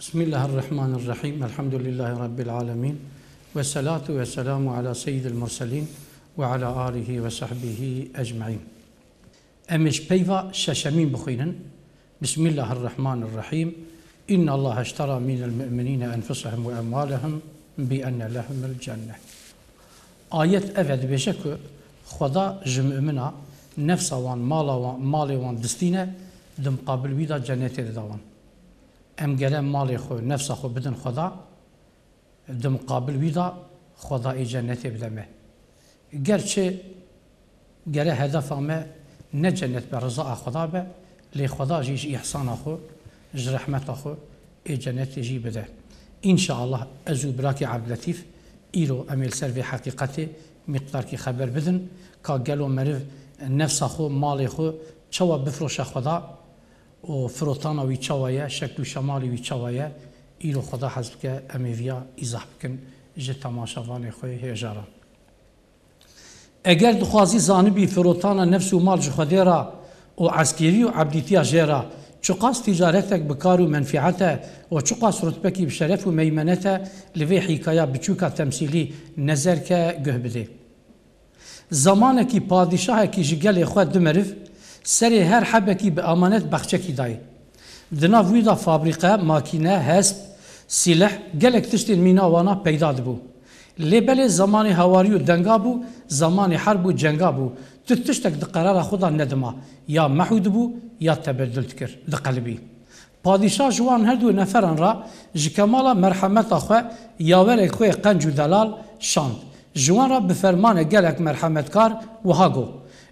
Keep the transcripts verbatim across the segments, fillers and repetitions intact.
Bismillahirrahmanirrahim. Elhamdülillahi Rabbil alemin. Ve salatu ve selamu ala seyyidil murselin ve ala alihi ve sahbihi ecmain. Em ê ji peyva şeşemîn bixwînin. Bismillahirrahmanirrahim. İnna Allah eştera minel mu'minine enfusahum ve emwalahum bi enne lehumul cenne. Ayet ev e dibêje ku Xweda ji mumina nefsa wan, mala wan, malê wan distîne, di miqabil wî de cennetê dida wan. Em gere malê xwe, nefsa xwe bidin Xweda, di miqabil wî de Xweda ê cennetê bide me. Gerçi gere hedefa me ne cennet be, rizaya Xweda be, lê Xweda jî ji îhsana xwe, ji rehmeta xwe ê cennetê jî bide. Înşaallah ez û birakê Ebdletîf îro em ê li ser vê heqîqetê mîqdarkî xeber bidin ka gelo meriv nefsa xwe, malê xwe çawa bifroşe Xweda û firotana wî çawa ye, şekl û şemalê wî çawa ye, îro Xweda hez bike em ê viya îzah bikin ji temaşevanê xwe hêja re. Eger dixwazî zanibî firotana nefs û mal ji Xwedê re û eskerî û ebdîtiya jê re, çiqas tîcaretek bi kar û menfîet e û çiqas rutbekî bi şeref û meymenet e, li vê hîkaya biçûka temsîlî nezer ke guh bidê. Zamanekî padîşahekî ji gelê xwe du meriv, serê her hebekî bi emanet baxçekî dayê. Di nav wî de fabrîqe, makîne, hesp, sîleh, gelek tiştên mîna wana peyda dibû. Lê belê zamanê hawarî û denga bû, zamanê herb û cenga bû. Tu tiştek di qerara xwe de nedima. Ya mehû dibû, ya tebedul dikir, diqelibî. Padîşah ji wan her du neferan re ji kemala merhemeta xwe yawerek xwe yê qenc û delal şand. Ji wan re bi fermane gelek merhemetkar wiha got,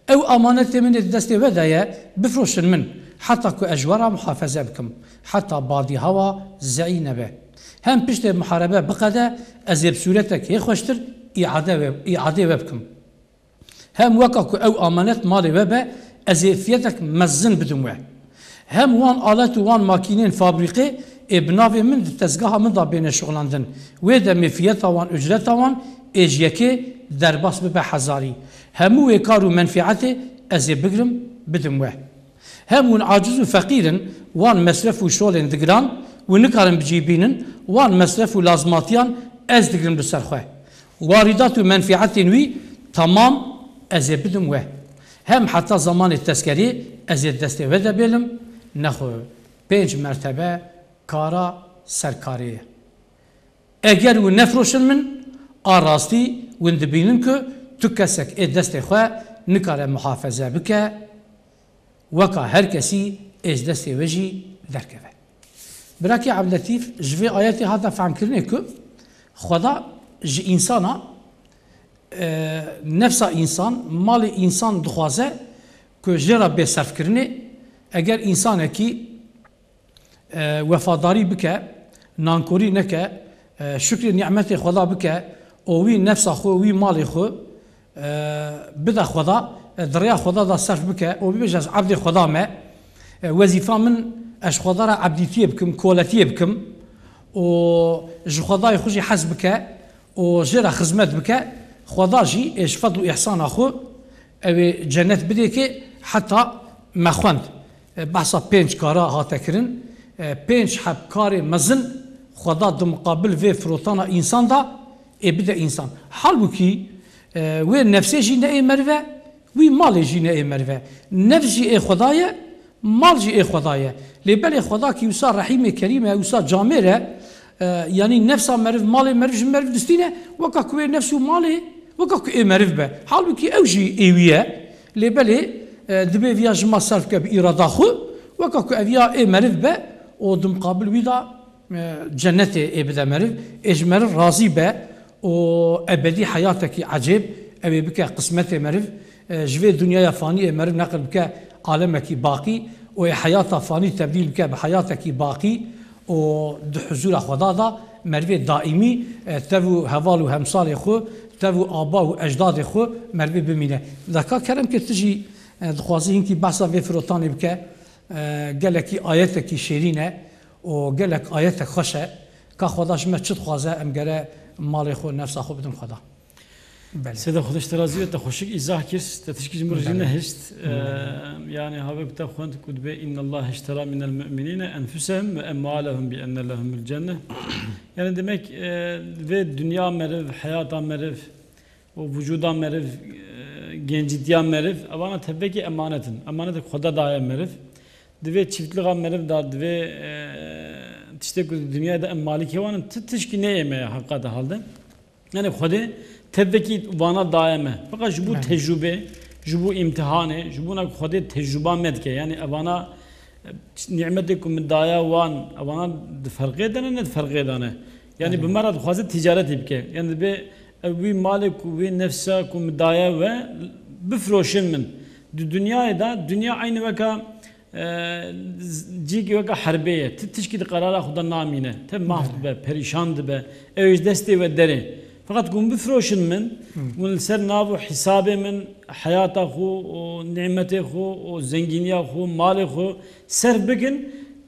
Ew amanetê min ê di destê we de ye, bifroşin min, heta ku ez ji we re muhafeze bikim, heta badî hewa zeî nebe. Hem piştê muharebe biqede, ez ê bi sûretek hê xweştir îade we, îadê we bikim. Hem weka ku ew amanet malê we be, ez ê fiyetek mezin bidim we. Hem wan alet û wan makînên fabrîqê ê bi navê min di tezgeha min de bêne şixulandin. Wê demê fiyeta wan, ucreta wan ê ji yekê derbas bibe hezarî. Hemû wê kar û menfîetê ez ê bigrim, bidim we. Hem hûn aciz û feqîr in, wan mesref û şolên digiran û nikarin bi cî bînin, wan mesref û lazimatiyan ez digirim li ser xwe. Warîdat û menfîetên wî temam ez ê bidim we. Hem heta zamanê tezkerê ez ê destê we de bêlim, nexwe pênc mertebe kara serkarê ye. Eger hûn nefroşin min, a rastî hûn dibînin ku tu kesek ê destê xwe nikare muhafeze bike, weka her kesî ê ji destê we jî derkeve. Birakê Ebdletîf ji vê ayetê hate fehmkirinê ku Xweda ji însana, e, nefsa însan, malê însan dixwaze ku jê re bê serfkirinê, eger însanekî e, wefadarî bike, nankorî neke, e, şukrê nîmetê Xweda bike û wî nefsa xwe, wî malê xwe, e, bide Xweda, e, di rêya Xweda de serf bike û bibêje, Ez ebdê Xweda me, e, wezîfa min ez ji Xweda re ebdîtiyê bikim, koletiyê bikim û ji Xwedayê xwe jî hez bike û jê re xizmet bike, Xweda jî ê ji fedl û îhsana xwe ew ê cennet bidê kê heta me xwend. E, behsa pênc kara hate kirin. E, pênc heb karê mezin Xweda di muqabil vê firotana însan de ê bide însan. Halbûkî, e, wê nefsê jî ne ê meriv e, wî malê jî ne ê meriv e. Nefs jî ê Xweda ye, mal jî ê Xweda ye. Lê belê Xweda kî wisa Rehîmê Kerîm e, wisa camêr e, e, yanî nefsa meriv, malê meriv ji meriv distîne, weka ku wê nefs û malê, weka ku ê meriv be. Halbûkî ew jî ê wî ye. Lê belê, e, dibê viya ji ma serf ke bi îrada xwe, weka ku ev ya ê meriv be û di muqabil wî de, e, cennetê ê bide meriv, ê ji meriv razî be û ebedî heyatekî ecêb ew ê bike qismetê meriv, e, ji vê dinyaya fanî ê meriv neqil bike alemekî baqî û ê heyata fanî tebdîl bike bi heyatekî baqî û di huzûra Xweda de merivê daîmî, e, tev û heval û hemsalê xwe, tev û aba û ecdadê xwe merivê bimîne. Deka kerem kir tu jî, e, dixwazî hinkî behsa vê firotanê bike, e, gelekî ayetekî şêrîn e û gelek ayetek xweş e. Ka Xweda ji me çi dixwaze, em gere malê xwe, nefsa xwe bidin Xweda. Belê. Seyda, Xwedê ji te razî be, te xweşik îzah kir, te tişkî ji min re jî Belê. nehişt. Belê. Eee, yani, havê ku te xwend ku dibê, "Inna Allah iştera minel mu'minine enfusehum ve emwalehum bi enne lehumul cenne." Yani, demek, eee, vê dinya meriv, heyata meriv, û vücuda meriv, eee, gencîtiya meriv, evana tevekî emanet in. Emanetek Xweda daye meriv. Divê çiftlixa meriv da, divê, eee, tiştê ku di dinyayê de em malikê wan in, ti tişkî neyê me ya heqa de hal de. Yani Xwedê tevekî vana daye me. Fakat ji bo Belê. tecrube, ji bo îmtihanê, ji bona ku Xwedê tecruba me dike. Yani evana, e, nîmetê ku min daye wan, evana di ferqê de ne, ne di ferqê de ne. Yani Belê. bi me re dixwaze ticaretê bike. Yani dibê ev wî malê ku, wî nefsa ku min daye we, bifiroşin min. Di dinyayê de, dinya eynî weka, e, z-, cîkî weka herbê ye. Ti tişkî di qerara xwe de namîne. Te mahf Belê. dibe, perîşan dibe. Ew ê ji destê we derê. Feqet ku min bifiroşin min, Hı. hûn li ser nav û hesabê min, heyata xwe û nîmetê xwe û zengîniya xwe, malê xwe serf bikin,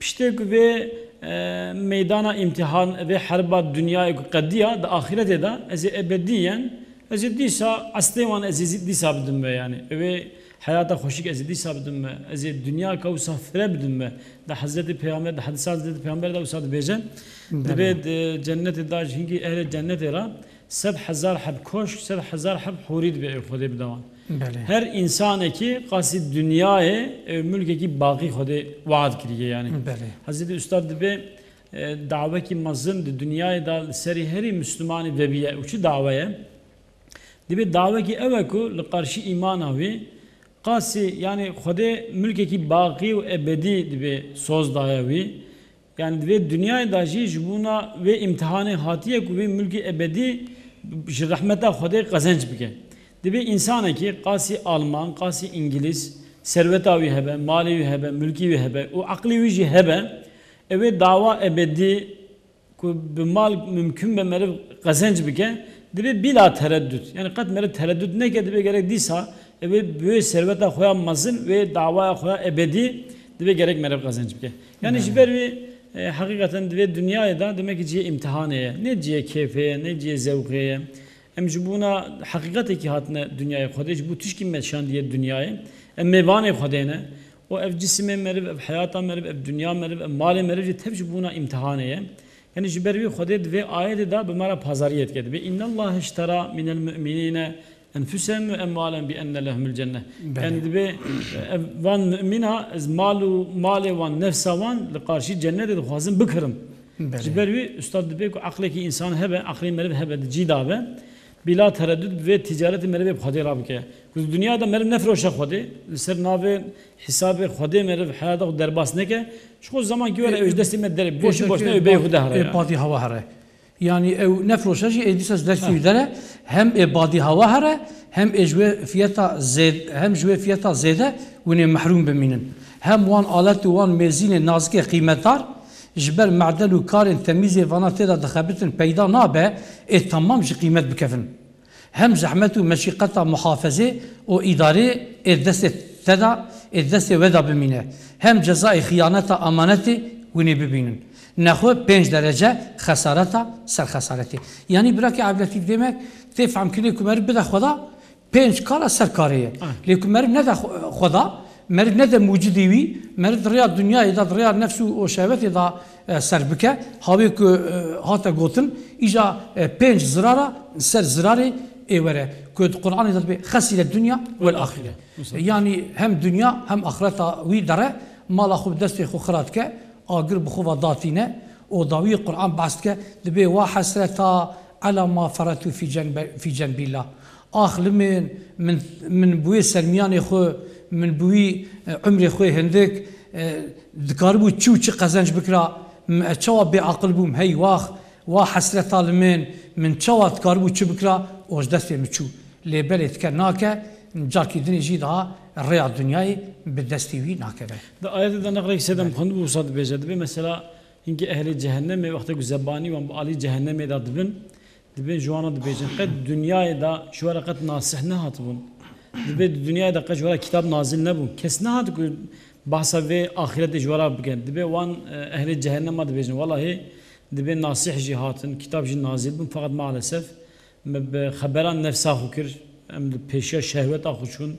piştê ku vê, e, meydana îmtihan, vê herba dinyayê ku qediya, di axîretê de ez ê ebediyen, ez ê dîsa estê wan ez ê zî-, dîsa bidim we yani. Ew ê heyata xweşik ez ê dîsa bidim we. Ez ê dinya ka wisa fire bidim we. Di Hezretî Peyxamber, di hedîsa Hezretî Peyxamber de wisa dibêje, Belê. dibê di cennetê de ji hingî ehlê cennetê re sed hezar heb koşk, sed hezar heb hûrî dibê ew Xwedê bide wan. Belê. Her însanekî qasî dinyayê, ew mulkekî baqî Xwedê wead kiriye yani. Belê. Hezretî Ustad dibê, e, dawekî mezin di dinyayê de li serî herî Mislimanî vebiye û çi dawe ye? Dibê dawekî ew e ku li qarşî îmana wî qasî, yani Xwedê mulkekî baqî û ebedî dibê soz daye wî. Yani di vê dinyayê de jî ji bona vê îmtihanê hatiye ku vê mulkê ebedî ji rehmeta Xwedê qezenc bike. Dibê însanekî qasî Alman, qasî Îngilîz, serweta wî hebe, malê wî hebe, mulkî wî hebe û eqlê wî jî hebe, ew ê dawa ebedî ku bi mal mimkun be meriv qezenc bike, dibê bîla tereddud. Yani qet meriv tereddud neke, dibê gerek dîsa, ew ê bi wê serweta xwe ya mezin, wê dawaya xwe ya ebedî, dibê gerek meriv qezenc bike. Yani ji Belê. ber wî, e, heqîqeten di vê dinyayê de demek ki cihê îmtihanê ye. Ne cihê kêfê ye, ne cihê zewqê ye. Em ji bona heqîqetekî hatine dinyayê Xwedê, ji bo tişkî me şandiye dinyayê. Em mêvanê Xwedê ne. Û ev cisimê meriv, ev heyata meriv, ev dinya meriv, ev malê meriv jî tev ji bona îmtihanê ye. Yani ji ber wî Xwedê di vê ayetê de bi me re pazariyê dike. Dibê, "Innallahe iştera minel mu'minîne enfusehum ve emwalehum bi enne lehumul cenne." Belê. Yani dibê, ev, van mumîna ez mal û malê wan, nefsa wan li qarşî cennetê dixwazim bikirim. Belê. Ji ber wî, ustad dibê ku eqlekî însan hebe, eqlê meriv hebe, di cî de be, bîla tereddud bi vê ticaretê meriv ê bi Xwedê re bike. Ku di dinya de meriv nefiroşe Xwedê, li ser navê hesabê Xwedê meriv heyata xwe derbas neke, ji xwe zemankî were ew ji destê me derê, boşî boşîna ew bê Xwedê here ya. Ê badî hava here. Yani ew nefiroşe jî ê dîsa ji destê wî dere, hem ê badî hava here, hem ê ji wê fiyeta zêd-, hem ji wê fiyeta zêde hûn ê mehrûm bimînin. Hem wan alet û wan mêzînê nazikê qîmetdar, ji ber meden û karên temîzê vana tê de dixebitin peyda nabe, ê temam ji qîmet bikevin. Hem zehmet û meşîqeta muhafezê û îdarê ê destê te de, ê destê we de bimîne. Hem cezayê xiyaneta amanetê hûn ê bibînin. Nexwe pênc derece xesareta ser xesaretê. Yanî birakê Ebdilletîf demek tê fehmkirinê ku meriv bide Xweda, pênc kara ser karê ye. Ah. Lê ku meriv nede Xwe-, Xweda, meriv nede mucidê wî, meriv di rêya dinyayê de, di rêya nefs û, û şehwetê de, e, ser bike, hawê ku, e, hate gotin, îja, e, pênc zirara ser zirarê ê were. Ku di Qur'anê de dibê, "Xesîre dunya wel axire." Mesela. Yanî hem dinya hem axireta wî dere, mala xwe bi destê xwe xira dike, agir bi xwe ve datîne, û dawiyê Qur'an behs dike, dibê, "Wa hesreta ala ma feretu fî cenbe-, fî cenbîllah." Ax li min, min, min bi wê sermiyanê xwe, min bi wî, e, umrê xwe hindik, e, dikaribû çi û çi qezenc bikira, m-, e, çawa bêaqil bûm, hey wax, wa hesreta li min, min çawa dikaribû çi bikira, û ji destê min çû. Lê belê dike nake, carkî dinê jî daha rêya dinyayê bi destê wî nakeve. Di ayetê de neqlek sedem Belê. xwendibû wisa dibêje. Dibê mesela hinkî ehlê cehennemê wextê ku zebanî wan bi alî cehennemê de dibin, dibê ji wan re dibêjin. Qet dinyayê de ji we re qet nasih nehatibûn. Dibê di dinyayê de qet ji we re kitab nazil nebû. Kes nehat ku bahsa vê axiretê ji we re bike. Dibê wan, e, ehlê cehennema dibêjin. Welahê dibê nasih jî hatin, kitab jî nazil bûn. Feqet maalesef Me bi xeberan nefsa xwe kir, em di pêşiya şehweta xwe çûn,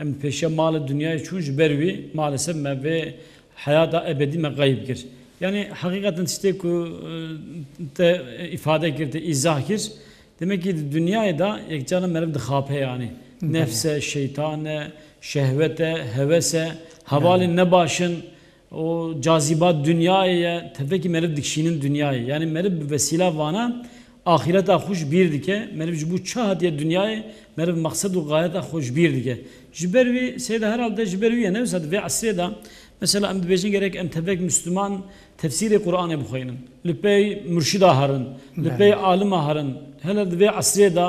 em di pêşiya mala dinyayê çûn, ji ber wî maalesef me vê heyata ebedî me qeyb kir. Yanî heqîqeten tiştê ku, e, te îfade kir, te îzah kir, demek ki di dinyayê de yekcana meriv dixape yanî. Belê. Nefs e, şeytan e, şehwet e, hewes e, hevalên Belê. nebaş in, O cazîba dinyayê ye, tevekî meriv dikişînin dinyayê. Yanî meriv bi vesîla vana axîreta xwe ji bîr dike. Meriv ji bo çi hatiye dinyayê, meriv mexsed û gayeta xwe ji bîr dike. Ji ber wî, seyda herhalde ji ber wî ye, ne wisa di vê esrê de, mesela em dibêjin gerek em tevek Müslüman tefsîrê Qur'anê bixweynin. Li pey murşida herin, li pey Belê. alima herin. Hele di vê esrê de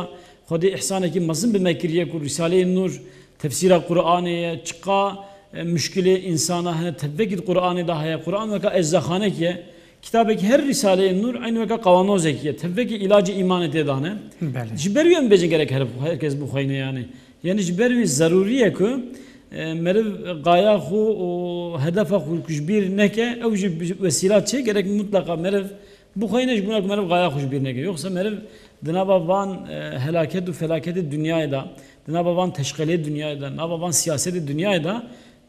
Xwedê îhsanekî mezin bi me kiriye ku Rîsaleyê Nûr tefsîra Qur'anê ye, çiqa e, muşkilê însana hene, tevekî di Qur'anê de heye. Qur'an weka eczexanekî ye. Kitabekî her Rîsaleyê Nûr eynî weka qawanozekî ye. Tevekî îlacê îmanê tê dane. Belê. Ji ber wî em bêjin gerek her, herkes bixweyne yanî. Yanî ji ber wî zerûrî ye ku, e, meriv gaya xwe û hedefa xwe ku ji bîr neke, ew jî bi wesîla çê gerek mutleqa meriv bixweyne ji bona ku meriv gaya xwe ji bîr neke. Yoksa meriv di nava van, e, helaket û felaketê dinyayê de, di nava van teşqelê dinyayê de, nava van siyasetê dinyayê de,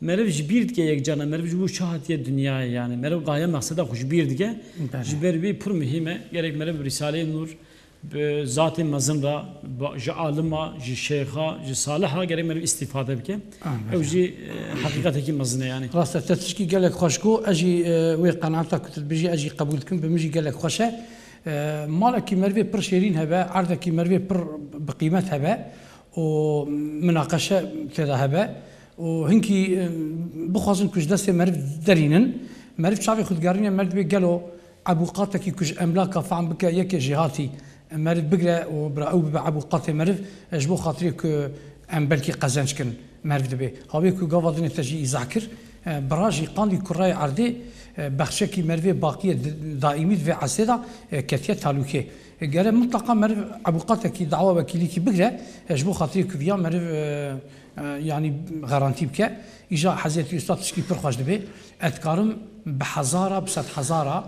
meriv ji bîr dike yekcana, meriv ji bo çi hatiye dinyayê, yanî meriv gaye mexseda xwe ji bîr dike. Belê. Ji ber wî pir muhîm e, gerek meriv bi Rîsaleyê Nûr, bi zatê mezin re, ba-, ji alima, ji şeyxa, ji saliha gerek meriv îstîfade bike. Ah, Ew belê. jî, e, heqîqetekî mezin e yanî. Rast e, te tişkî gelek xweş got, ez jî, e, wê qenaeta ku tu dibêjî ez jî qebûl dikim, bi min jî gelek xweş e. E, malekî merivê pir şêrîn hebe, erdekî merivê pir bi qîmet hebe. û minaqeşe tê de hebe û hinkî, e, bixwazin ku ji destê meriv derînin, meriv çavê xwe digerîne, meriv dibê gelo ebûqatekî ku ji emlaka fehm bike yekê jêhatî meriv bigre û bira ew bibe ebûqatê meriv, e, ji bo xatirê ku em belkî qezenc kin meriv dibê. Hawê ku gava dinê te jî îzah kir, e, bira jî qandî kureyê erdê, e, bexçekî merivê baqiyê di-, daîmî di vê esrê de, e, ketiye talûkê. Gere mitleqa meriv ebûqatekî dawa wekîlîkî bigre, e, ji bo xatirê ku viya meriv, e, e, yanî garantî bike. Îja Hezretî Usta tişkî pir xweş dibê. Ez dikarim bi hezara, bi sed hezara,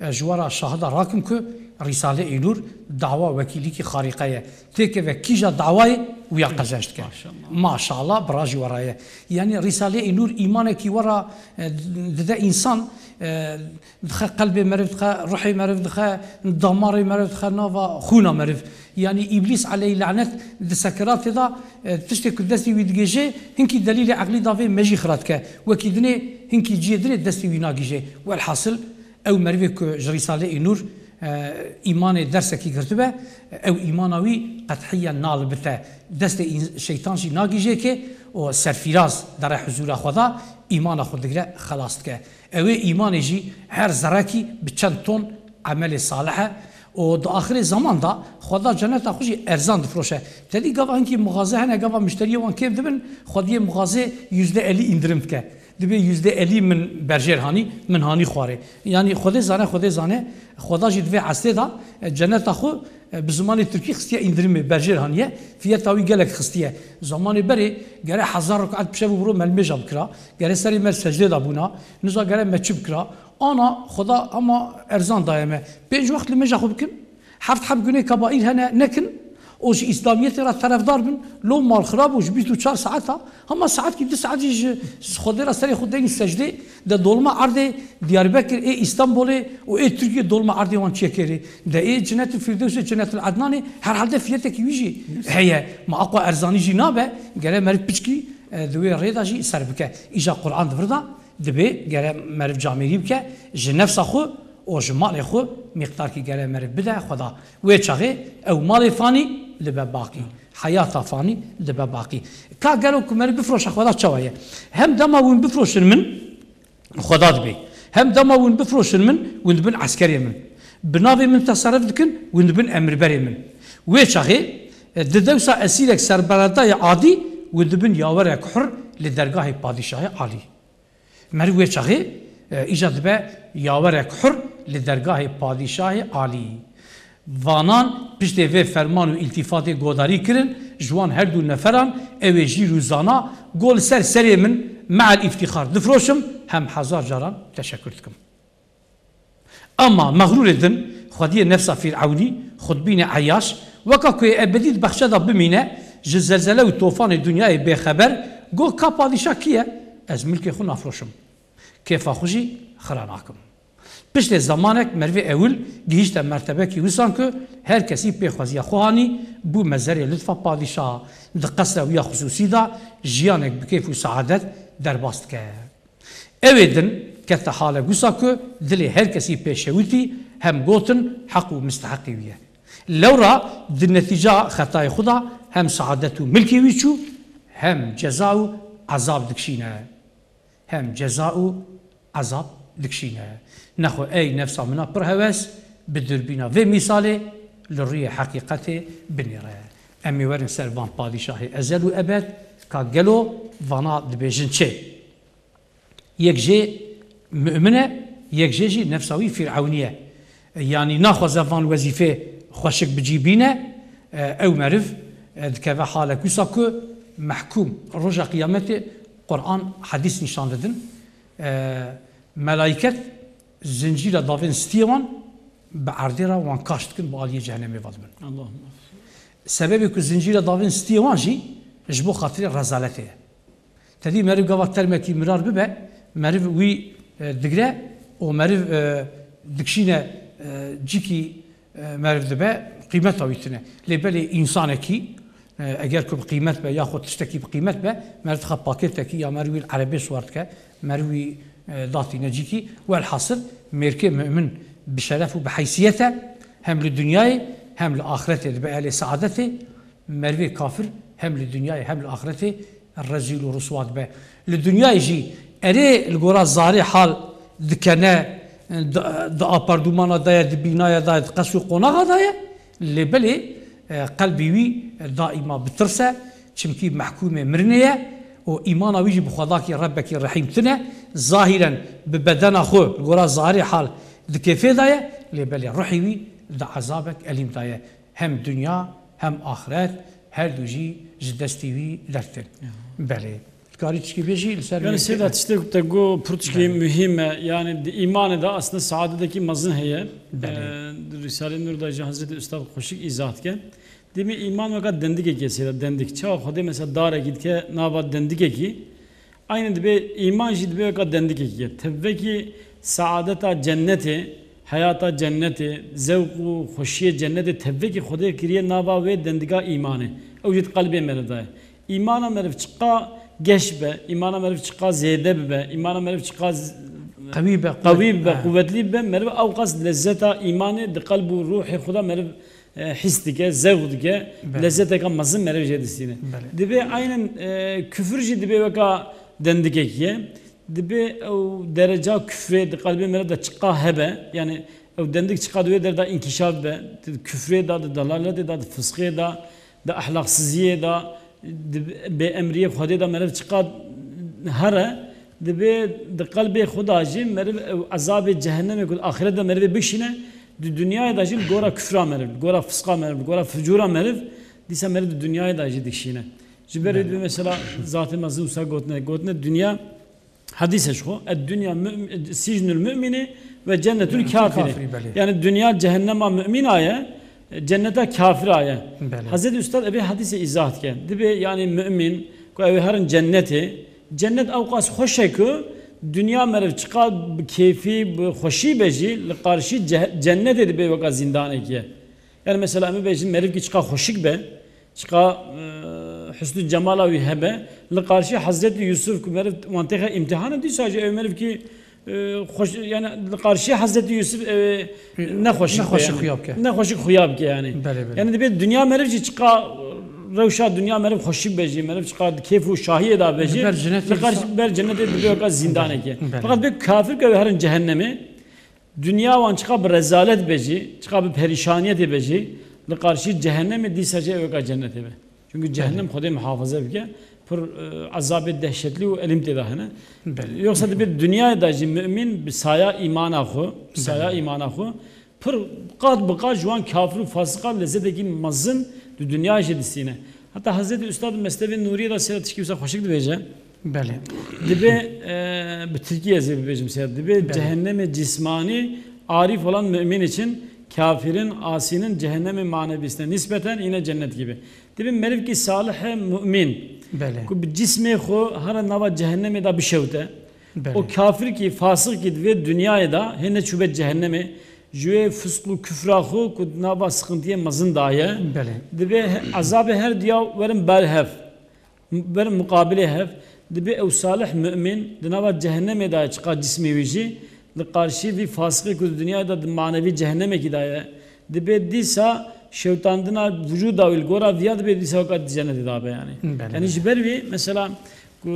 e, ji we re şahida rakim ku Rîsale Ênûr dawa wekîlîkî xarîqe ye. Têkeve kîja dawayê wiya qezenc dike. Maşallah. Maşallah, bi rajî we re ye. Yanî Rîsale Ênûr îmanekî we re, e, dide însan, e, dixe qelbê meriv, dixe ruhê meriv, dixe damarê meriv, dixe nava xûna meriv. Yanî Îblîs aleyh lanet di sekeratê de, e, tiştê ku destê wî digêje, hinkî delîlê eqlî davê me jî xira dike. Wekî dinê, hinkî cihê dinê destê wî nagîje. Welhasil, ew merivê ku ji Rîsaleyê Nûr, e, îmanê dersekî girtibe, ew îmana wî qethiyen nalibite. Destê în-, şeytan jî nagîje ke û serfîraz dere huzûra Xweda, îmana xwe digre, xelas dike. Ew ê îmanê jî her zerrekî bi çend ton emelê salih e û di axirê zeman de Xweda ceneta xwe jî erzan difroşe. Tedî gava hinkî mixaze hene, gava mişteriyê wan kêm dibin, xwediyê mixazê yüzde elli indirim dike. Dibê yüzde elli min berjêr hanî, min hanî xwarê. Yanî Xwedê zane, Xwedê zane, Xweda jî di vê esrê de, e, ceneta xwe, e, bi zimanê tirkî xistiye indirimê, berjêr haniye, fiyeta wî gelek xistiye. Zamanê berê gere hezar rekaet bi şev û bi ro me li mêja bikira, gere serê me li secdê de bûna, niza gere me çi bikira, Ana Xweda hema erzan daye me. Pênc wext li mêja xwe bikin. Heft heb gunê kebaîr hene nekin. Û ji Îslamiyetê re terefdar bin. Lo mal xirab û ji bîst û çar saeta. Hema saetkî du saet jî ji Xwedê re serê xwe deynin secdê. De dolma erdê Diyarbekir, ê Îstanbolê û ê Tirkiyê dolma erdê wan çiyekê rê. De ê Cennetul Firdewsê, Cennetul Ednanê herhalde fiyetekî wî jî heye. Ma aqwa erzanî jî nabe. Gere meriv piçkî, e, di wê rê de jî ser bike. Îja Quran di vir de. Dibê gere meriv camêrî bike ji nefsa xwe û ji malê xwe mîqdarkî gere meriv bide Xweda. Wê çaxê ew malê fanî dibe baqî, heyata fanî dibe baqî. Ka gelo ku meriv bifroşe Xweda çawa ye? Hem dema hûn bifroşin min, Xweda dibê. Hem dema hûn bifroşin min, hûn dibin eskerê min. Bi navê min teserif dikin, hûn dibin emirberê min. Wê çaxê, e, di dewsa esîrek serberedayê adî, hûn dibin yawerek hur li dergahê padîşahê alî. Meriv wê çaxê, e, îca dibe yawerek hur li dergahê padîşahê alî. Vanan piştê vê ferman û îltîfatê godarî kirin, ji wan her du neferan ew ê jîr û zana, got, li ser serê min me'el îftîxar difroşim, hem hezar caran teşekur dikim. Ama mexrûrê din, xwediyê nefsa Fîrewnî, xudbînê Eyaş, Weka ku yê ebedî di bexçe de bimîne, ji zelzele û tofanê dinyayê bêxeber, got, ka padîşah kî ye? Ez milkê xwe nafroşim. Kêfa xwe jî xira nakim. Piştê zemanek merivê ewil gihîşte mertebekî wisan ku her kesî pê xweziya xwe hanî, bû mezerê lutfa padîşaha. Di qesra wî ya xisûsî de jiyanek bi kêf û seadet derbas dike. Ew ê din kete halek wisa ku dilê her kesî pê şewitî, hem gotin heq û misteheqê wî ye. Lewra di netîca xetayê xwe de hem seadet û milkê wî çû, hem ceza û ezab dikişîne. Hem ceza û ezab dikişîne. Nexwe ey nefsa min a pir hewes, bi durbîna vê mîsalê li rûyê heqîqetê binêre. Em ê werin ser van padîşahê ezel û ebed, ka gelo vana dibêjin çi? Yek jê mu'min e, yek jê jî nefsa wî fîr'ewnî ye. Yanî naxwaze van wezîfê xweşik bi cî bîne, e, ew meriv, e, dikeve halek wisa ku mehkûm. Roja qiyametê Quran, hedîs nîşan didin. E, melayket zincîra davên stiyê wan bi erdê re wan kaş dikin, bi aliyê cehennemê ve dibin. Allahumma. Sebebê ku zincîra davên stiyê wan jî ji bo xatirê rezaletê ye. Te dî meriv gava termekî mirar bibe, meriv wî, e, digre û meriv, e, dikşîne, e, cîkî, e, meriv dibe, qîmeta wî tune. Lê belê însanekî, e, eger ku bi qîmet be, yaxud tiştekî bi qîmet be, meriv dixe pakêtekî ya meriv wî li erebê siwar dike, meriv wî, e, datîne cîkî. Welhasil, mêrkê mu'min bi şeref û bi heysiyet e, hem li dinyayê, hem li axretê dibe ehlê seadetê. Merivê kafir hem li dinyayê hem li axretê rezîl û riswa dibe. Li dinyayê jî erê li gora zarê hal dikene, di, di apardûmana de ye, di bînaya de ye, di qesr û qonaxa de ye, lê belê, e, qelbî wî daîma bi tirs e, çimkî mehkûmê mirinê ye û îmana wî jî bi Xwedakî Rebbekî Rehîm tune, zahîren bi bedena xwe li gora zarê hal di kêfê de ye, lê belê ruhî wî di ezabek elîm de ye. Hem dinya hem axiret, her du jî ji destî wî derditin. Ya. Belê. Dikarî tişkî bêjî li ser vê? Yani, Seyda, tiştê ku te got pir tişkî muhîm e. Yani, di îmanê de aslında saadetekî mezin heye. Belê. Ee, di Risale-i Nur de jî Hazretî Ustad xweşik îzah dike. Dibê îman weka dendikekî ye, Seyda, dendik. Çawa Xwedê mesela darekî dike nava dendikekî, Aynî dibê îman jî dibê weka dendikekî ye. Tevvekî saadeta cennetê, heyata cennetê, zewq û xweşiyê cennetê tevvekî Xwedê kiriye nava wê dendika îmanê. Ew jî di qelbê meriv de ye. Îmana meriv çiqa geş be, îmana meriv çiqa zêde bibe, îmana meriv çiqa z-, qewî be, qewî bibe, quwetlî bibe, meriv ewqas lezzeta îmanê di qelb û ruhê xwe de meriv e, hîs dike, zewq dike, lezzeteka mezin meriv jê distîne. Belê. Dibê aynen, e, küfür jî dibê weka dendikekî ye. Dibê ew dereca küfrê di qelbê meriv de çiqa hebe, yani ew dendik çiqa di wê der de inkişaf be, di küfrê de, di dalaletê de, di fisqê de, di ehlaqsiziyê de, di bêemriyê Xwedê de meriv çiqa here, Dibê di qelbê xwe de jî meriv ew ezabê cehennemê ku di axiret de merivê bikişîne, di dinyayê de jî li gora kufra meriv, li gora fisqa meriv, li gora fucûra meriv, dîsa meriv di dinyayê de jî dikişîne. Ji ber wê dibê mesela zatê mezin wisa gotine, gotine dinya, hedîse ji xwe, "Ed-dunya mu'm-, sicnul mu'mini ve cennetul kafiri." Kafirî, belê. Yani dinya cehennema mu'mina ye, cenneta kafira ye. Belê. Hezretî Ustad evê hedîsê îzah dike. Dibê yani mu'min ku ew ê herin cennetê, Cennet ewqas xweş e ku dinya meriv çiqa bi kêfî, bi xweşî be jî, li qarşî ceh-, cennetê dibê weka zîndanekî ye. Yani mesela em bibêjin merivkî çiqa xweşik be, çiqa, e, husnû cemala wî hebe, li qarşî Hezretî Yusuf ku meriv wan têxe îmtihane, dîsa jî ew merivkî, e, xweş, yani li qarşî Hezretî Yusuf ew ê nexweşik be yani. Nexweşik xuya bike yani. Belê, belê. Yani dibê dinya meriv jî çiqa rewşa dinya meriv xweşik be jî, meriv çiqa di kêf û şahiyê de be jî, li ber cennetê li qarşî ber cennetê dibe weka zîndanekê. Belê. Fakat bê kafir ke wê herin cehennemê, dinya wan çiqa bi rezalet be jî, çiqa bi perîşaniyetê be jî, li qarşî cehennemê dîsa jî ew weka cennetê be. Çünkü cehennem Xwedê muhafaza bike, pir, e, ezabê dehşetlî û elîm tê de hene. Belê. Yoksa dibê dinyayê de jî mumîn bi saya îmana xwe, bi saya îmana xwe, Pir qat bi qat ji wan kafir û fasiqan lezzetekî mezin di dinyayê jî distîne. Heta Hezretî Ustad Mestevê Nûriyê de sê tişkî wisa xweşik dibêje. Belê. Dibê, e, bi tirkî ez ê bibêjim sê. Dibê, belê, cehennemê cismanî arif olan mümin için Kafirin, asinin cehennemê manevî hestine. Nisbeten yine cennet gibi. Dibê merivkî salih e, mu'min. Belê. Ku bi cismê xwe hara nava cehennemê de bişewte. Belê. O kafir kî, fasik kî di vê dinyayê de hê neçûbe cehennemê. Ji wê fisq û kufra xwe ku nava sıkıntıya mezin daye. Belê. Dibê he-, azabê her diya werin ber hev. Ber muqabilê hev, dibê ew salih mu'min di nava cehennemê de ye, çiqa cismê wî jî li qarşî vî fasiqê ku di dinyayê de di manevî cehennemekî de ye. Dibê dîsa şewtandina vücuda wî li gora viya dibê dîsa weka di cennetê de be yani. Belê. Yani ji ber wî mesela ku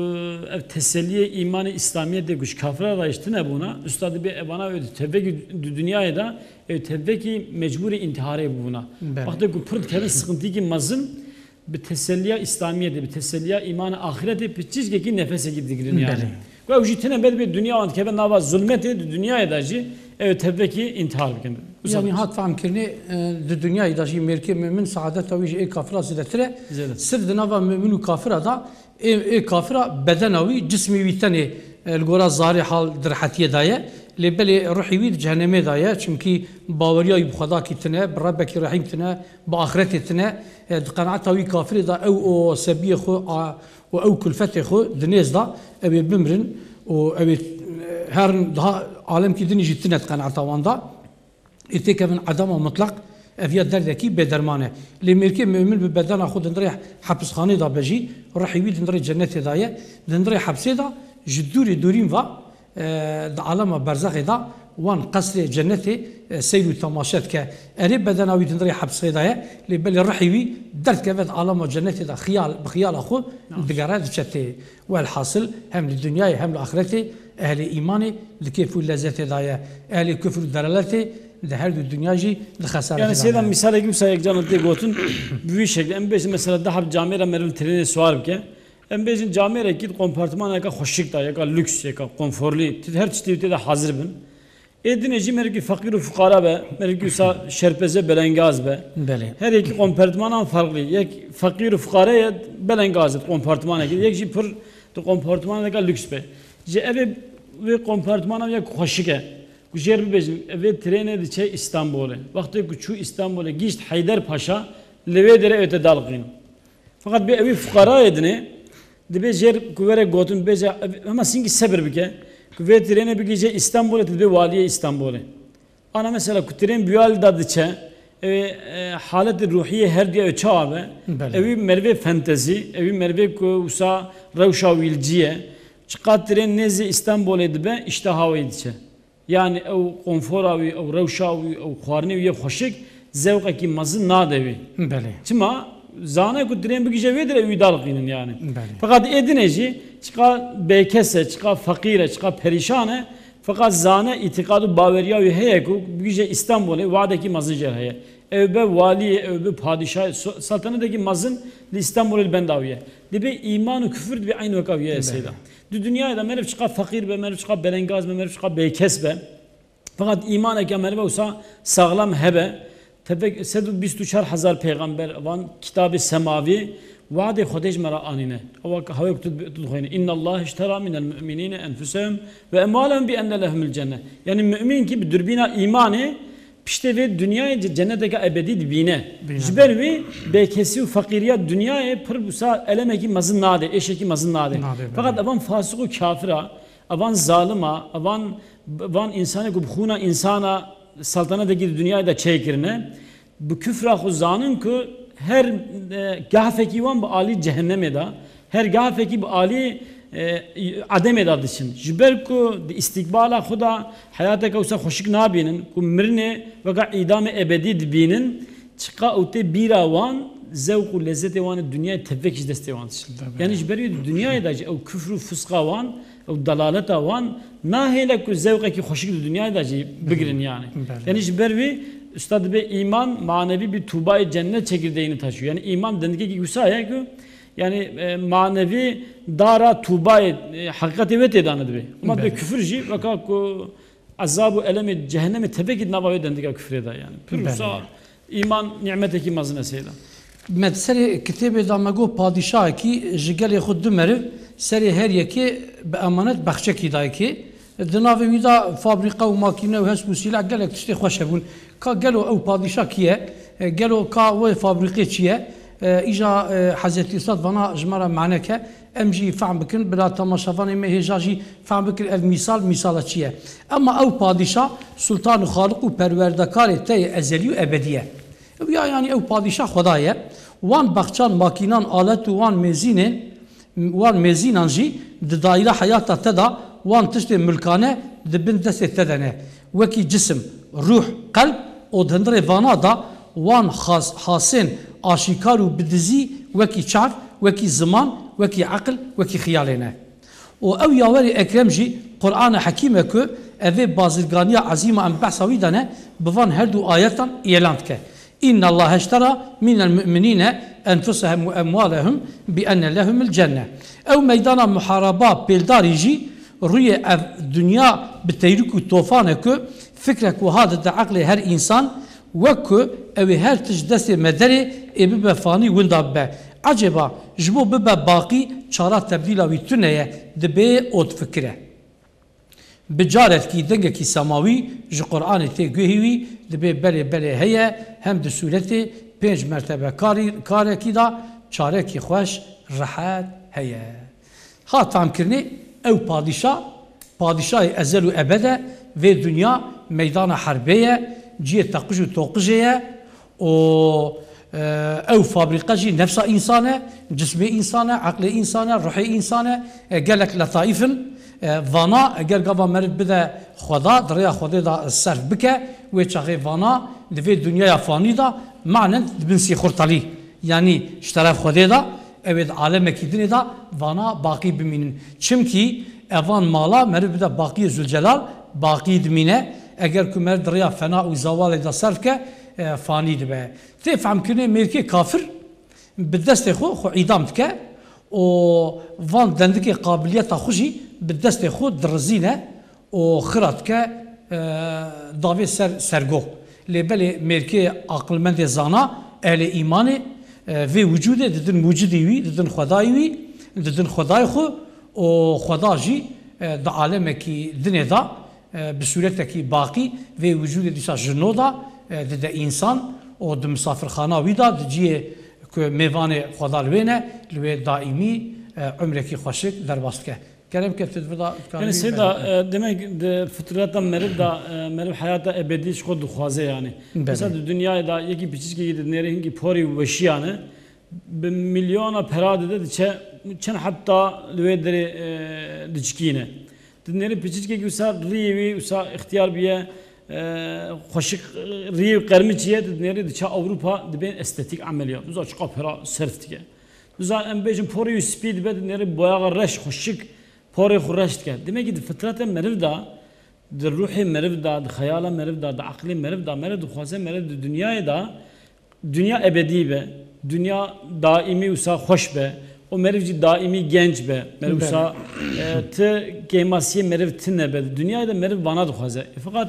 ev teselliyê îmanê îslamiyetê ku ji kafira de jî tune bûna, usta dibê evana wê di tevvekî di dinyayê de ew tevvekî mecbûrê întiharê bûna. Belê. Wextê ku pir dikevin sıkıntıyekî mezin, bi teselliya îslamiyetê, bi teselliya îmana axiretê, bi çîçkekî nefesekî digirin yani. Belê. Ku ew jî tine ber bê dinya wan dikeve nava zulmetê, di dinyayê de jî ew tevvekî întihar bikin. Wisa Yani hat fehmkirinê, e, di dinyayê de jî mêrkê mumin saadeta wî ji ê kafira zêdetir e. Zêde. Sirf di nava mumin û kafira de ê, ê kafira bedena wî, cismê wî tenê, e, li gora zarê hal di rehetiyê de ye. Lê belê ruhê wî di cehennemê de ye. Çimkî baweriya wî bi Xwedakî tine, bi Rebekî Rehîm tine, bi axiretê tine, e, di qenaeta wî kafirê de ew û sebiyê xwe a, û ew kulfetê xwe di nêz de ew ê bimirin û ew ê, e, herin daha alemkî dinî jî tine di qenaeta wan de. Ê têkevin edema mutlaq, ev ya derdekî bêderman e. Lê mêrkê mumin bi bedena xwe di hundirê hepisxanê de be jî, ruhê wî di hundirê cennetê de ye, di hundirê hepsê de ji dûrê dûrîn ve e, di alema berzexê de wan qesrê cennetê, e, seyr û temaşe dike. Erê bedena wî di hundirê hepsê de ye, lê belê ruhê wî derdikeve di alema cennetê de xiyal, bi xiyala xwe Naş. digere diçe tê. Welhasil hem li dinyayê hem li axiretê ehlê îmanê di kêf û lezzetê de ye. Ehlê kufr û delaletê di her du dinya jî di xesaretê Yani de seyda ne. Misalekî wisa yek canan tê gotin, bi vî şeklî. Em bêjin mesela dehab camêra meriv li trênê siwar bike. Em bêjin camêrekî di kompartmaneke xweşik de, yeka lüks, yeka konforlî, ti-, her tiştî tê de hazir bin. Ê dinê jî merikî feqîr û fuqara be, merikî wisa şerpeze belengaz be. Belê. Her yekî kompartmanan farklı. Yek feqîr û fuqara ye, belengaz e di kompartmanekî. Yek jî pir di kompartmaneke lüks be. Ji evê vê kompartmana yek xweşik e. Ku jêr bibêjin, vê trênê diçe Îstanbulê. Wextê ku çû Îstanbulê, gihişt Heyder Paşa, li wê derê ew te dalqîn. Feqet bê ewî fuqarayê dinê, dibê jêr ku were gotin, bêje, hema singî sebir bike, ku vê trênê bigihîje Îstanbulê, tu dibê waliyê Îstanbulê. Ana mesela ku trên bi wî da diçe, ew ê, e, haletê ruhiyê her diya ew çawa be, Belê. ewî merivê fentezî, ewî merivê ku wisa rewşa wî li cî ye, çiqat trên nêzê Îstanbulê dibe, îşteha wê diçe. Yani ew konfora wî, ew rewşa wî, ew xwarinê wî yê xweşik zewqekî mezin nade wî. Belê. Çima? Zane ku trên bigije wê dire wî dalqînin yani. Belê. Feqat ê dinê jî çiqa bêkes e, çiqa feqîr e, çiqa perîşan e. Feqat zane îtîqad û baweriya wî heye ku bigije Îstanbulê wadekî mezin jê heye. Ew be waliyê, ew be padîşahê, so-, saltenetekî mezin li Îstanbulê li benda wî ye. Dibê îman û kufir dibê eyn weka wî ye Belê. seyda. Di dinyayê de meriv çiqa feqîr be, meriv çiqa belengaz be, meriv çiqa bêkes be. Feqat îmaneke meriv wisa saxlem hebe. Tevek sed û bîst û çar hezar pêxember van kitabê semavî wadê Xwedê ji me re anîne. Ewa hawê ku tu, tu dixwînî. Inna Allah iştera minel mu'minîne enfusehum ve emwalehum bi enne lehumul cenne. Yani mümin ki bi durbîna îmanê piştê vê dinyayê ce-, cenneteke ebedî dibîne. Bîne. Ji ber wî bêkesî û feqîriya dinyayê pir wisa elemekî mezin nade, êşekî mezin nade. Nade, Feqat belê. evan fasik û kafira, evan zalima, evan, evan însanê ku bi xûna însana saltaneteke di dinyayê de çêkirine, bi kufra xwe zanin ku her, e, gahfekî wan bi alî cehennemê de, her gahfekî bi alî, e, edemê de diçin. Ji ber ku di îstîkbala xwe de heyateke wisa xweşik nabînin, ku mirinê weka îdamê ebedî dibînin, çiqa ew tê bîra wan, zewq û lezzetê wan ê dinyayê tevvek ji destê wan diçin. Tabii. Yani ji ber wî di dinyayê de jî ew kufr û fisqa wan, ew delaleta wan nahêle ku zewqekî xweşik di dinyayê de jî bigirin yani. Belê. Yani ji ber wî usta dibê îman manevî bir tuğbayê cennet çekirdeğini taşıyor. Yani îman dendikekî wisa ye ku yani, e, manevî dara tuğbayê, e, heqîqetê wê tê dane dibê. Ama dibê Belê. kufir jî weka ku ezab û elemê cehennemê tevekî di nava wê dendika kufrê de yani. Pir Belê. wisa îman nîmetekî mezin e seyda. Me di serê kitêbê de me got padîşahekî ji gelê xwe du meriv serê her yekê bi emanet bexçekî dayikê. Di navê wî de fabrîqe û makîne û hesp û sîleh gelek tiştê xweş hebûn. Ka gelo ew padîşa kî ye? E, gelo ka wê fabrîqê çi ye? E, îja, e, Hezretî Ustad vana ji me re mane ke, em jî fehm bikin, bila temaşevanê me hêja jî fehm bikin ev mîsal, mîsala çi ye? Ema ew padîşa sultan û xaliq û perwerdekarê te ye ezelî û ebedî ye. Ew ya, yanî ew padîşa Xweda ye. Wan bexçan, makînan, alet û wan mêzînên, wan mêzînan jî di daîra heyata te de wan tiştê milkane di bin destê te de ne. Wekî cisim, ruh, qelb û di hundirê vana de wan xas-, hasên aşîkar û bi dizî wekî çav, wekî ziman, wekî eqil, wekî xiyalê ne. Û ew yawerê ekrem jî Qur'ana Hekîm e ku evê bazirganiya ezîma em behsa wî de ne, bi van her du ayetan îlan dike. Înnallahe iştera minel mu'minîne enfusehum ve emwalehum bi enne lehumul cenne. Ew meydana muhareba pêldarî jî rûyê ev dinya bi teyrik û tofan e ku fikrek wiha dide eqlê her însan, wek ku ew ê her tişt destê me derê ê bibe fanî winda bibe. Ecêba ji bo bibe baqî çara tebdîla wî tune ye, dibê û difikire. Bi carekî dengekî semawî ji Qur'anê tê guhê wî, dibê belê belê heye, hem di sûretê pênc mertebe karî-, karekî de çarekî xweş, rehet heye. Hat fehmkirinê ew padîşa, padîşayê ezel û ebed e, vê dinya meydana herbê ye, cihê teqij û toqijê ye û, e, ew fabrîqe jî nefsa însan e, cismê însan e, eqlê însan e, ruhê însan e, e, gelek letaîf in. E, vana eger gava meriv bide Xweda, di rêya Xwedê de serf bike, wê çaxê vana di vê dinyaya fanî de manen dibin sîxurtelî. Yanî ji teref Xwedê de, ew ê di alemekî dinê de vana baqî bimînin. Çimkî evan mala meriv bide baqiyê Zülcelal, baqî dimîne. Eger ku meriv di rêya fena û zawalê de serf ke, e, fanî dibe. Tê fehmkirinê mêrkê kafir bi destê xwe, xwe îdam dike û van dendikê qabiliyeta xwe jî bi destê xwe dirizîne û xira dike, e, davê ser sergo. Lê belê mêrkê aqilmendê zana, ehlê îmanê, e, vê wicûdê didin mucidî wî, didin xwedayî wî, didin xwedayê xwe û xweda jî, e, di alemekî dinê de, e, bi sûretekî baqî vê wicûdê dîsa ji no de, e, dide însan û di misafirxana wî de, di cihê ku mêvanê xweda li wê ne, li wê daîmî, e, umrekî xweşik derbas dike. Kerem ke tu di vir de Yani dikarî Seyda, berdin. E, demek di fitreta meriv de, e, meriv heyata ebedî ji xwe dixwaze yani. Belê. Mesela di dinyayê de yekî piçîkekî dinêrê hinkî porî û weşiyane, bi milyona pera dide diçe, çend heta li wê derê, e, diçikîne. Dinêrê piçîkekî wisa riyê wî wisa ixtiyar biye, e, xweşik, e, riyê wî qermiçiye, dinêrê diçe Ewropa dibên estetîk emeliya. Biza çiqa pera serf dike. Biza em bêjin porê wî spî dibe, dinêrê boyaxa reş, xweşik, porê xwe reş dike. Demekî di fitreta meriv de, di ruhê meriv de, di xeyala meriv de, di eqlê meriv de, meriv dixwaze, meriv di dinyayê de dinya ebedî be, dinya daîmî wisa xweş be, û meriv jî daîmî genc be, meriv Belê. wisa, e, ti kêmasiyê meriv tine be. Di dinyayê de meriv vana dixwaze. E, feqet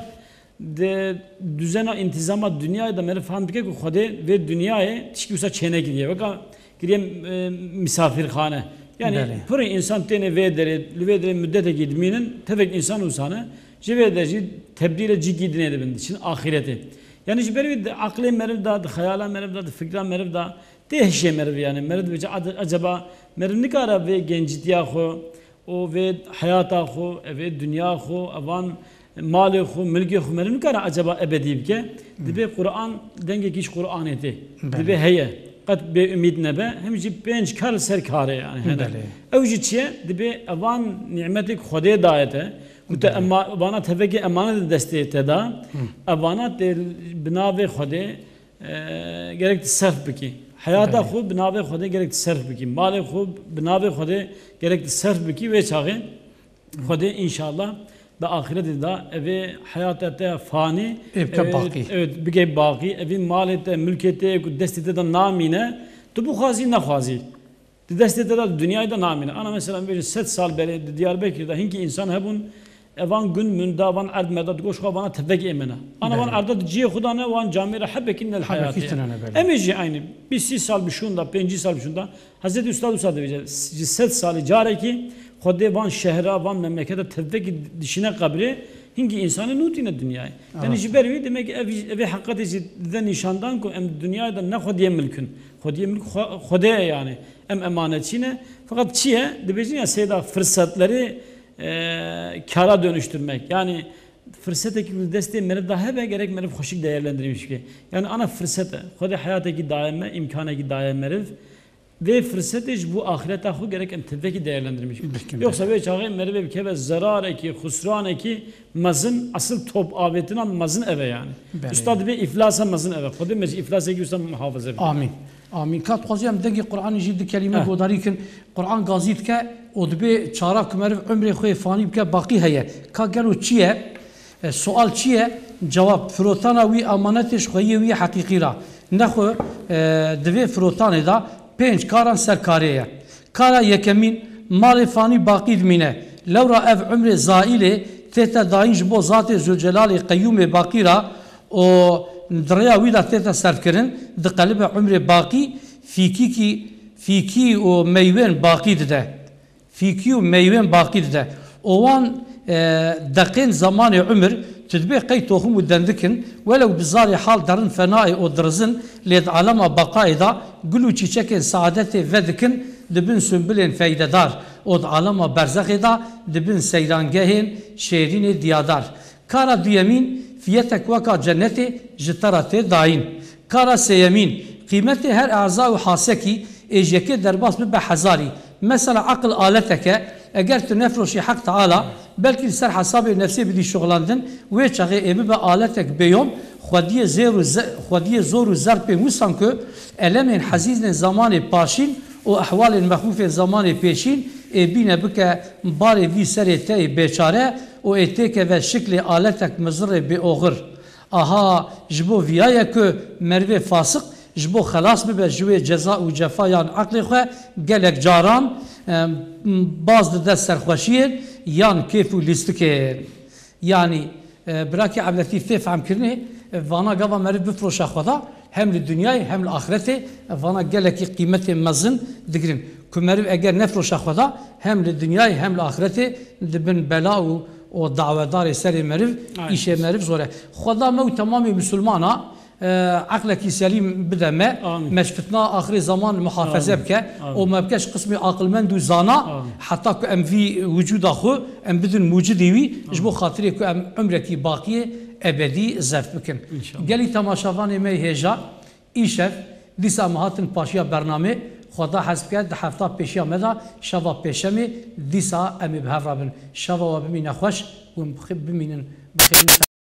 di duzena întîzama dinyayê de meriv fam dike ku Xwedê vê dinyayê tişkî wisa çênekiriye. Weka kiriye, e, misafirxane. Yani Belê. pir ê însan têne vê derê, li vê derê muddetekî dimînin, tevek însan wisa ne, ji vê derê jî tebdîle cîkî dinê dibin, diçin axîretê. Yani ji ber wî di aqilê meriv de, di xeyala meriv de, di fikra meriv de tê hişê meriv yani. Meriv dibêje, ade-, acaba meriv nikare vê gencîtiya xwe û vê heyata xwe, vê dinya xwe, evan malê xwe, milkê xwe meriv nikare acaba ebedî bike? Dibê Quran, dengekî ji Quranê tê. Belê. Dibê heye. Qet bêumîd nebe, hem jî pênc kar ser karê yani hene. Belê. Ew jî çi ye? Dibê evan nîmetê ku Xwedê daye te, ku te Belê. ema-, vana tevekê emanet di destê te da, Hı. evana tê bi navê Xwedê, e, gerek tu serf bikî. Heyata Belê. xwe bi navê Xwedê gerek tu serf bikî. Malê xwe bi navê Xwedê gerek tu serf bikî. Wê çaxê Xwedê înşallah bi axiretê de evê heyata te fanî, Ê bike evê, baqî. evet, bike baqî. Evî malê te, milkê te ku destê te de namîne, tu bixwazî nexwazî. Di destê te de di dinyayê de namîne. Ana mesela bêjin sed sal berê di Diyarbekir de hinkî însan hebûn, Evan gund munda, van erd merda, digoş xwe vana tevek êmene. Ana van Belê. Erda di cihê xwe de ne, wan camêra hebekî ne li Hebekî hayatê. Tine ne, belê. Em ê jî aynî bîst sî sal bi şûnda, pêncî sal bi şûnda, Hezretî Ustad Usta dibêje, ji sed salî carekî Xwedê van şehra, van memleketa tevekî dişîne qebrê, hingî însanê nû tîne dinyayê. Yani Evet. Ji ber wî demek ki ev, evê heqetê jî dide nîşandan ku em dinyayê de ne xwediyê milk in. Xwediyê milk xwe, Xwedê ye yani. Em emanetçî ne. Fakat çi ye? Dibêjin ya seyda fırsatları e, kara dönüştürmek. Yani fırsetekî ku destê meriv de hebe, gerek meriv xweşik değerlendirmiş bike. Yani ana fırsete. Xwedê heyatekî daye me, îmkanekî daye meriv. Vê fırsetê ji bo axireta xwe gerek em tevekî değerlendirmiş bike. Bikin. Yoksa vê çaxê merivê bikeve zerarekî, xusranekî mezin, asıl top avêtina mezin eve yani. Belê. Usta dibê îflasa mezin eve. Xwedê me ji îflasekî usta muhafaze bike. Amîn. Amîn. Ka dixwazî em dengê Qur'anê jî di kelîme Heh. Godarî kin. Qur'an gazî dike û dibê çara ku meriv umrê xwe yê fanî bike baqî heye. Ka gelo çi ye? E, sual çi ye? Cewab, firotana wî amanetê ji xweyiyê wî heqîqî ra. Nexwe, e, di vê firotanê de pênc karan ser karê ye. Kara yekemîn, malê fanî baqî dimîne. Lewra ev umrê zaîlê tête dayîn ji bo zatê Zûlcelalê Qeyûmê baqî ra û di rêya wî de tête serfkirin, diqelibe umrê baqî, fîkîkî, fîkî û meyvên baqî dide. Fîkî û meyvên baqî dide. Û wan, e, deqên zemanê umir, tu dibê qey toxum û dendik in, welew bi zarê hal derin fenaê û dirizin, lê di alema beqayê de gul û çîçekên seadetê vedikin, dibin sumbilên feydedar û di alema berzexê de dibin seyrangehên şêrînê diyadar. Kara duyemîn, fiyetek weka cenetê ji te re tê dayîn. Kara sêyemîn, qîmetê her e'za û hasekî ê ji yekê derbas bibe hezarî. Mesela eqil aletek e, eger tu nefroşî Heq Teala, belkî li ser hesabê nefsê bidî şuxlandin, wê çaxê ê bibe aletek bêyom, xwediyê zêr û ze-, xwediyê zor û zerpên wisan ku elemên hezîzên zamanê paşîn û ehwalên mexûfên zamanê pêşîn ê bîne bike barê vî serê te yê bêçare û ê têkeve şiklê aletek mizirê bêoxir. Aha, ji bo viya ye ku merivê fasiq ji bo xelas bibe ji wê ceza û cefayan eqlê xwe gelek caran, em, baz dide serxweşiyên yan kêf û lîstikên. Yanî, e, birakê Evletîf tê fehmkirinê, e, vana gava meriv bifroşa Xweda, hem li dinyayê hem li axretê, e, vana gelekî qîmetê mezin digirin. Ku meriv eger nefroşa Xweda, hem li dinyayê hem li axretê dibin bela û, û dawedarê serê meriv, Aynen. îşê meriv zor e. Xweda me û temamê misilmana, e, eqlekî selîm bide me, Amîn. me ji fitna axirê zaman muhafaze Amîn. bike Amîn. û me bike ji qismê aqilmend û zana, Amîn. heta ku em vî wicûda xwe em bidin mucidê wî, ji bo Amîn. xatirê ku em umrekî baqiyê ebedî zef bikin. İnşallah. Gelî temaşevanê me yê hêja, îşev, dîsa em hatin paşiya bernamê, Xweda hez bike, di hefta pêşiya me de, şeva pêşemê, dîsa em ê bi hev re bin. Şeva we bimîne xweş û em bixê-, bimînin bi xêr.